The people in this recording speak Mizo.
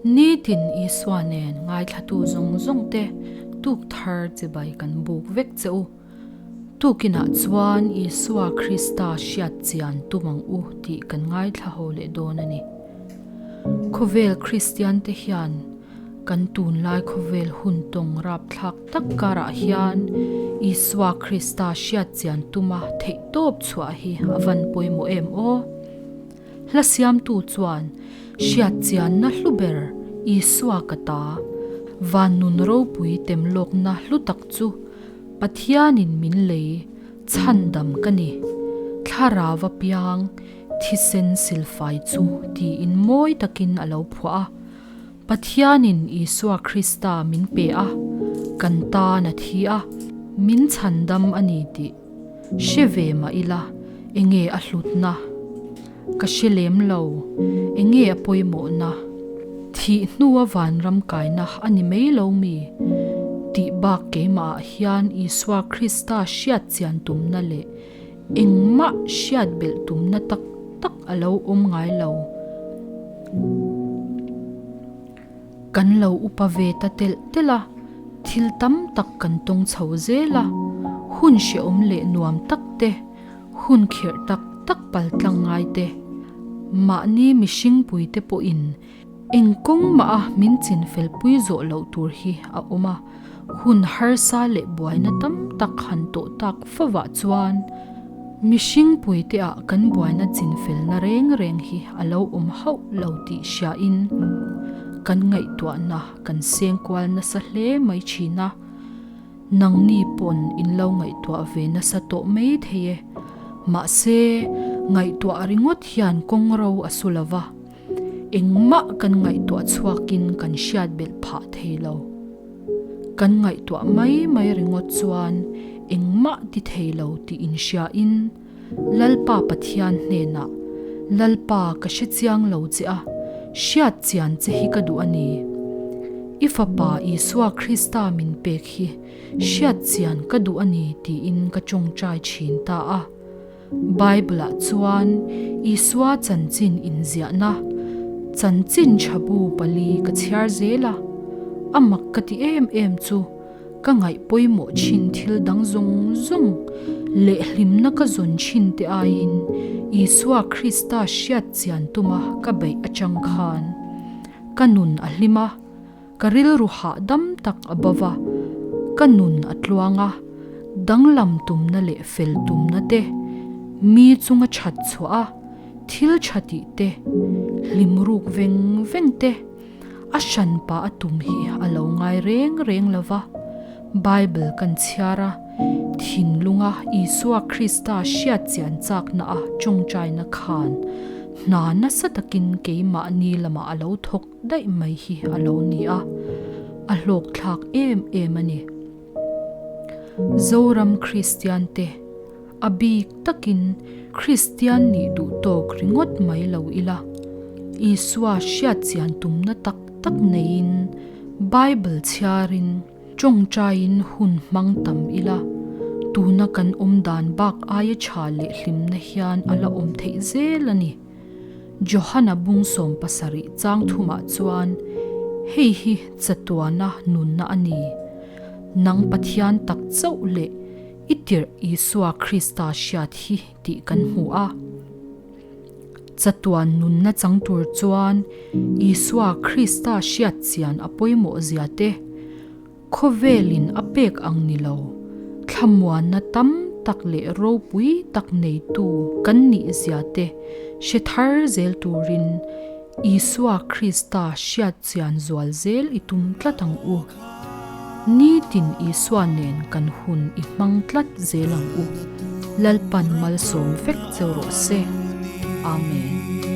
Nitin Isua nen ngaithlatu zawng zawng te tuk thar chibai kan buk vek che u. Tukinah chuan Isua Krista hriat chian tum ang u tih kan ngaithla ho leh dawn a ni. Khawvel Kristian te hian kan tunlai khawvel hun tawng rapthlak tak karah hian Isua Krista hriat chian tuma theihtawp chhuah hi a van pawimawh em aw? Hla siamtu chuan hriat chianna hlu ber Isua ka ta, van nun ropui tem lawkna hlu tak chu Pathianin min lei chhandam ka ni, thlarau apiang thisen silfai chu tiin mawi takin a lo phuah a. Pathianin Isua Krista min pe a, kan tan a thi a, min chhandam a ni tih hre ve mah ila enge a hlutna? Ka hre lem lo, enge a pawimawhna? Thih hnua vanram kaina a ni mai lo mi? Tih bak keimahah hian Isua Krista hriat chian tumna leh Engmah hriat belh tumna tak tak a lo awm ngai lo. Kan lo upa ve ta telh telh a, thil tam tak kan tawng chho zel a, hun hrehawm leh nuam tak te, hun khirh tak tak paltlang ngai te, mahni mihringpui te pawhin Eng kawng mah a min chin felpui zawh loh tur hi a awm a, hun harsa leh buaina tam tak han tawh tak fovah chuan mihring puite ah kan buaina chin felna reng reng hi a lo awm hauh lo tih hriain kan ngaihtuahna kan seng kual nasa hle mai thin a, nangni pawn in lo ngaihtuah ve nasa tawh mai thei e, mahse ngaihtuah ringawt hian kawng ro a su lova. Engmah kan ngaihtuah chhuakin kan hriat belh phah thei lo. Kan ngaihtuah mai mai ringawt chuan engmah ti thei lo tih inhriain Lalpa Pathian hnenah, Lalpa ka hre chiang lo che a, hriat chian che hi ka duh a ni. I Fapa Isua Krista min pek hi hriat chian ka duh a ni tiin ka tawngtai thin ta a. Bible-ah chuan Isua chanchin inziahna chanchin thabu pali ka chhiar zel a, a mak ka ti em em chu ka ngaih pawimawh thin thil dang zawng zawng leh hlimna ka zawn thin te aiin Isua Krista hriat chian tuma ka beih atang khan ka nun a hlim a, Ka rilru hahdam tak a bo va, ka nun a tluang a, danglam tumna leh fel tumna te, mi chunga that chhuah a, thil tha tih te, hlim ruk veng veng te, a hranpa a tum hi a lo ngai reng reng lo va. Bible kan chhiar a, thinlunga Isua Krista hriat chian chakna a tawngtaina khan hna nasa takin keimahni lamah a lo thawk daih mai hi a lo ni a, a hlawk thlak em em a ni. Zoram Kristian te a bik takin Kristian nih duh tawk ringawt mai lo ila, Isua hriat chian tumna tak tak neiin Bible chhiarin tawngtaiin hun hmang tam ila, tuna kan awm dan bak aia tha leh hlimna hian a la awm theih zel a ni. Johana bung 70 chang thumah chuan, Hei hi chatuana nunna a ni. Nang Pathian tak chauh leh i tirh Isua Krista hriat hi tih kan hmu a. Chatuan nunna chang tur chuan Isua Krista hriat chian a pawimawh zia te, Khawvelin a pek ang ni lo, thlamuanna tam tak leh ropui tak neitu kan nih zia te hre thar zel turin Isua Krista hriat chian zual zel i tum tlat ang u. Nitin Isua nen kan hun i hmang tlat zel ang u. Lalpan malsawm vek cheu rawh se. Amen.